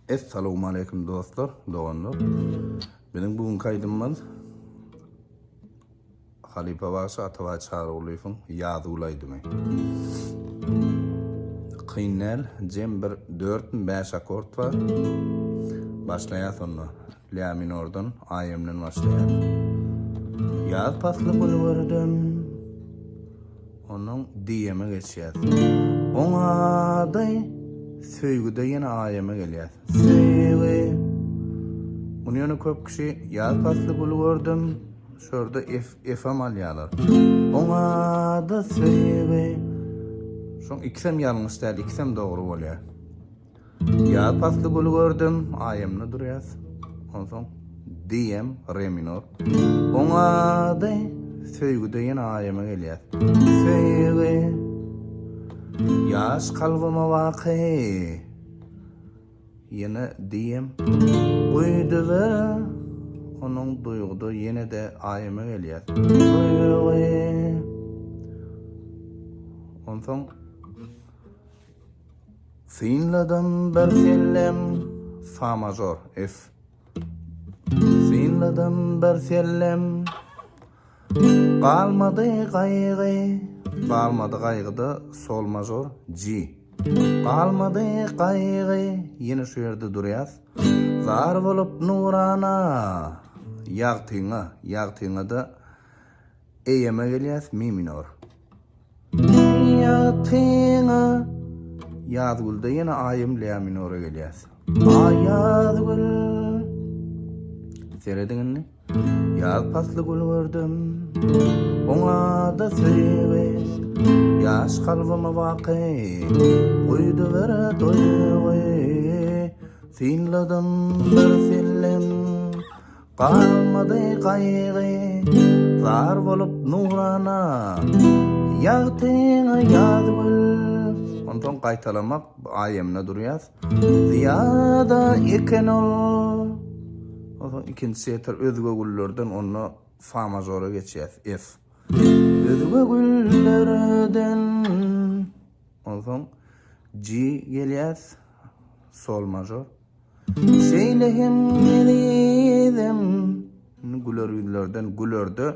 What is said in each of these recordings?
Essalawmaleýkim dostlar, doganlar. Biziň bu günki aýdymymyz Halypa bagşy Atabaý Çarygulyýewiň Ýazgül aýdymy. Kyn däl, jem bir dörtmi bäş akord bar. Başlaýas onda. Lä minordan, A-emden başlaýas. Ýaz pasly gül gördüm. Ondan D-eme geçýäs. Oňady söýgüde ýene A-eme gelýäs. Söýgi. Muny ýöne köp kişi ýaz pasly gül gördüm. Şu ýerde F, F-em alýarlar. Oňady söýgi. Şoň ikisem ýalňyş däl, ikisem dogry bolýar. Ýaz pasly güli gördüm, aýamda durýas. Onsoň DM, re minor. Oňady söýgüde ýene aýama gelýäs. Söýgi Ýaş kalbyma baky Ýene DM Guýdy bir Onuň duýguda ýene-de aýama gelýäs. Duýgy Onsoň Synladym bir sellem Fa mažor, F. Synladym bir sellem Galmady gaýgy Galmady gaýgyda Sol mažor, G. Galmady gaýgy Ýene şu ýerde durýas. Zar bolup nurana Ýagtyňa, ýagtyňa-da Eýeme gelýäs mi minor. Ýagtyňa Ýazgülde ýene aýym lä minora gelýäs. Aý Ýazgül. Serediň indi. Ýaz pasly gül gördüm. Oňa-da söýgi. Ýaş kalbyma baky. Guýdy bir duýgy. Synladym bir sellem. Galmady gaýgy, zar bolup nurana, Ýagtyňa Ýazgül. Onsoň gaýtalamak aýemine durýas. Zyýada eken ol. Onsoň ikinji setir özge güllerden onda fa mažora geçýäs, F. Özge güllerden. Onsoň G gelýäs, sol mažor. Şeýle hem ezizim. Indi güler ýüzlerden gülerde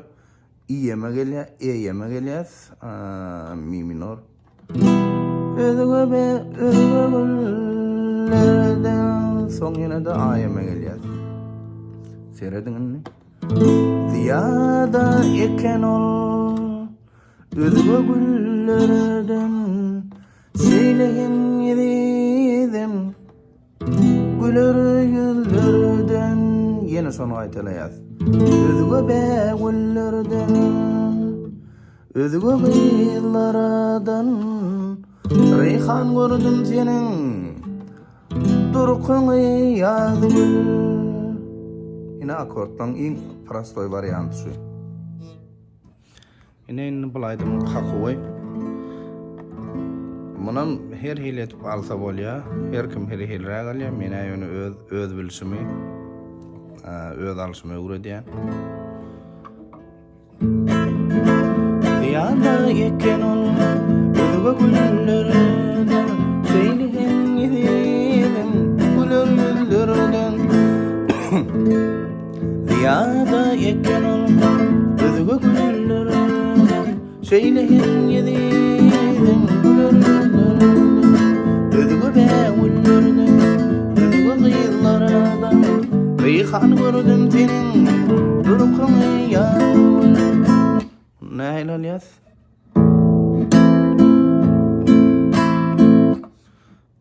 I-eme gelýär, E-eme gelýär. Mi minor. Özge be özge güllerden soň ýene-de A-eme gelýär. Serediň indi. Zyýada eken ol özge güllerden. Şeýle hem ezizim. Güler ýüzlerden ýene şony gaýtalaýas. Özge bägüllerden, özge gyzlardan Reýhan gördüm seniň durkuňy Ýazgül. Ine akkordlaryň iň prostoý warianty şu. Ine indi bul aýdymyň kakuwy. Munam her hili edip alsa bolýar. Her kim her hiliräk alýar. Men-ä ýöne öz öz bilşimi, öz alşymy öwredýän. Zyýanda eken ol özge güllerden, Şeýle hem ezizim güler ýüzlerden. Zyýada eken ol özge güllerden, Şeýle hem ezizim güler ýüzlerden, Özge bägüllerden, özge gyzlardan, Reýhan gördüm seniň durkuňy ýar. Nähili alýas?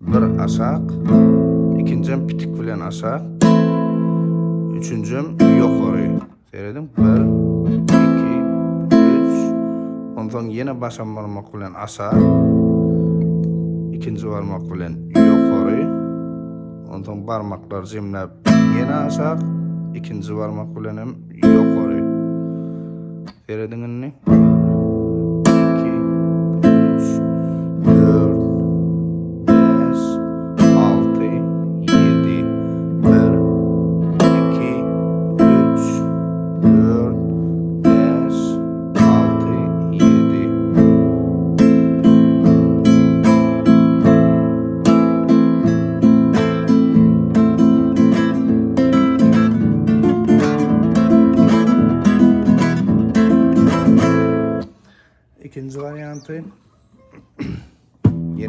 Bir aşak, ikinjem pitik bilen aşak, üçünjem ýokary. Serediň, bir, iki, üç, onsoň ýene başam barmak bilen aşak, ikinji barmak bilen ýokary, onsoň barmaklary jemläp ýene aşak, ikinji barmak bilen hem ýokary. Serediň indi. 2 3 4 5 6 7 1 2 3 4 5 6 7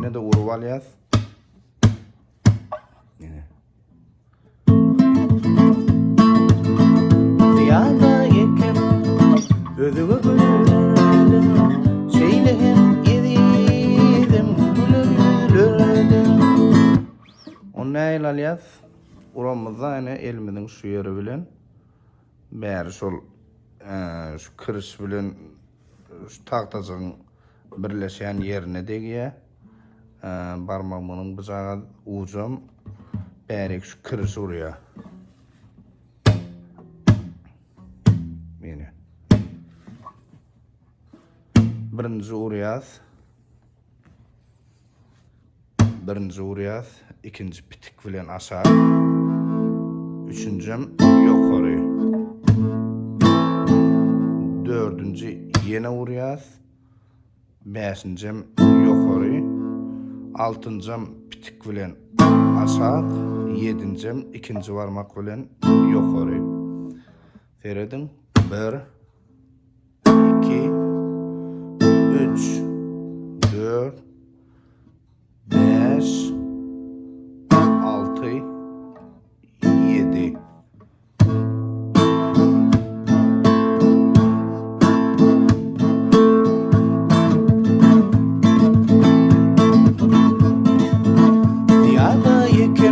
Ýene-de urup alýas. Ýene. Ýa-da ýekem özüňe gülerdim, Şeýle hem ezizim güle gülerdim. Ony nähili alýas? Uramyzda ene elimiziň şu ýeri bilen bäri şol şu kiriş bilen şu tagtajygyň birleşýän ýerine degýär. Barmagymyzyň bujagaz ujam bärik şu kiriş urýar. Ýene. Birinji urýas. Birinji urýas, ikinji pitik bilen aşak, üçünjem ýokary. Dördünji ýene urýas, bäşinjem ýokary, altynjam pitik bilen aşak, ýedinjem ikinji barmak bilen ýokary. Serediň, bir, 2 3 4 5 6 7 Ýa-da ýeke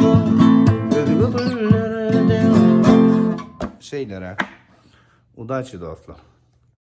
Şeýleräk. Udaçi dostlar.